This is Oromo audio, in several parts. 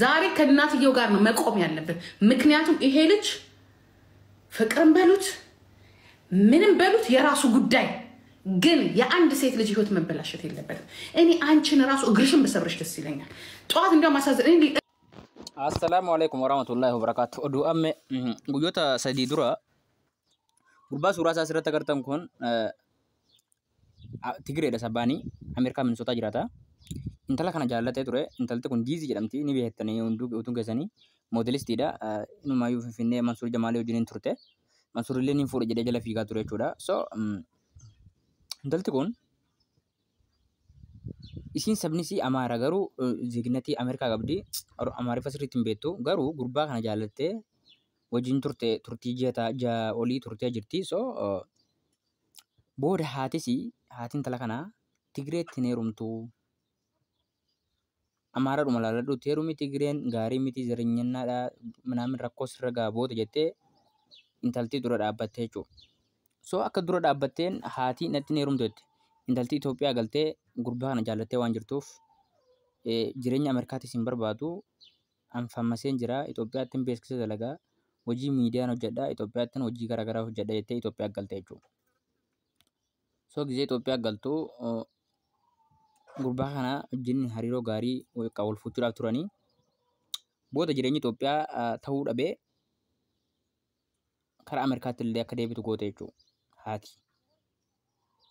ዛሬ ከእናትየው ጋር ነው መቆም ያለብን። ምክንያቱም ይሄ ልጅ ፍቅርም በሉት ምንም በሉት የራሱ ጉዳይ፣ ግን የአንድ ሴት ልጅ ህይወት መበላሸት የለበትም። እኔ አንቺን ራሱ እግርሽን ብሰብርሽ ደስ ይለኛል። ጠዋት እንዲያውም አሳዘ Assalaamu alaikum warahmatullahi wabarakatuh. Oduu amme guyyoota 3 dura gurbaa suuraa isaa asirratti agartan kun Tigireedha sabaanii Ameerikaa Minisootaa jiraata. Intala kana jaallatee ture. Intalti kun Diizii jedhamti, ni beektanii hunduu utuun keessanii, moodelistiidha. Inumaayyuu Finfinnee Mansuur Jamaalee wajjin turte. Mansuur illee ni fuudhe jedhee jala fiigaa ture jechuudha. So intalti kun isiin sabni isii Amaara, garuu zeeginatii Ameerikaa qabdi. Amaariffa sirriitti hin beektu, garuu gurbaa kana jaallattee wajjin turte, turtii ji'a olii turtee jirti. So booda haatis, haatiin intala kanaa, Tigireetti hin heerumtu. Amaaraadhuma laalladhuutti heerumi, Tigireen gaarii miti, zarinyinnaadha minaamin, rakkoo sirra gaa booda jettee intaltii dura dhaabbattee jechuudha. So akka dura dhaabbatteen haatii natti hin heerumtu jette. Intaltii Itoophiyaa galtee gurbaa kana jaallattee waan jirtuuf jireenya Ameerikaatis hin barbaadu. Anfammaseen jira, Itoophiyaatti beeksisa dalagaa, hojii miidiyaan hojjedha, Itoophiyaatti hojii garaagaraa hojjedha jettee Itoophiyaa galte jechuudha. So gizee Itoophiyaa galtu gurbaa kana wajjin hariiroo gaarii wal fuuchuudhaaf turanii, booda jireenyi Itoophiyaa ta'uu dhabee karaa Ameerikaatti illee akka deebitu goote jechuudha haati.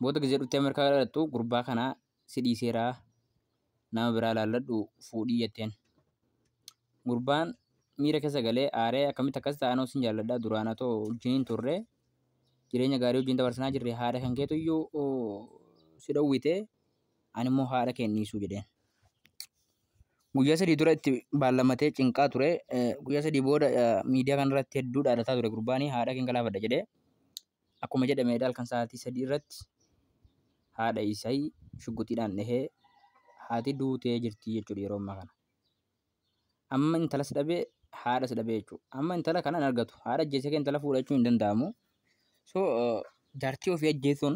Booda gizee dhuftee Ameerikaa dhalattu gurbaa kana si dhiiseeraa, nama biraa laalladhu, fuudhii jetteen. Gurbaan miira keessa galee aaree, akkamitti akkas ta'an, sin jaalladha, duraan atoo wajjiniin turre, jireenya gaarii wajjin dabarsanaa jirre, haadha kan keetu iyyuu si dhowwite, ani immoo haadha kee hin dhiisuu jedheen. Guyyaa 3 dura itti baallamatee cinqaa ture. Guyyaa 3 booda miidiyaa kanarratti hedduu dhaadataa ture gurbaanii, haadha keen galaafadha jedhee. Akkuma jedhame halkan sa'aatii 3 irratti haadha isaa shugguxiidhaan dhahee haati duutee jirti jechuudha yeroo ammaa kana. Amma intalas dhabee, haadhas dhabee jechuudha. Amma intala kana hin argatu. Haadha ajjeesee kee intala fuudhachuu hin danda'amu. So jaartii ofii ajjeesuun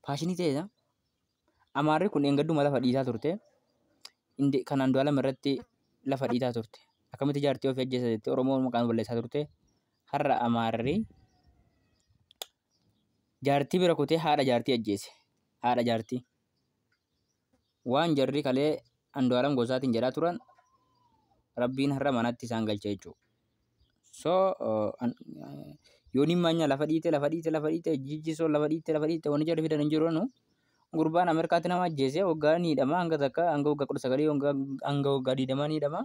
faashinii ta'eedha. Amaarri kun eengadduma lafa dhiitaa turte. Kan Andu'aalam irratti lafa dhiitaa turte. Akkamitti jaartii ofii ajjeesa jettee Oromoo maqaan balleessaa turte. Har'a Amaarri jaartii bira kutee haadha jaartii ajjeese. Haadha jaartii. Waan jarri kalee Andu'aalam Gosaatiin jedhaa turan Rabbiin har'a manatti isaan galche jechuudha. So yooniin maanya lafa dhiite, lafa dhiite, lafa dhiite, jijjisoo lafa dhiite, lafa dhiite, wanni jarri fidan hin jiru. Gurbaan Ameerikaatti nama ajjeese waggaa ni hidhama, hanga takka hanga waggaa 19 hanga waggaa 20 ni hidhama.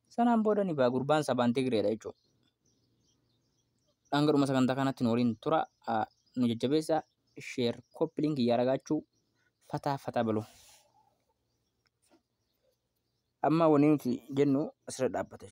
Sanaan booda ni ba'a, gurbaan sabaan Tigireedha jechuudha. Hanga dhuma sagantaa kanatti nu waliin tura, nu jajjabeessa, share, copy link yaaragaachuu, fataa fataa baluu. Amma wanni nuti jennu asirra dhaabbata.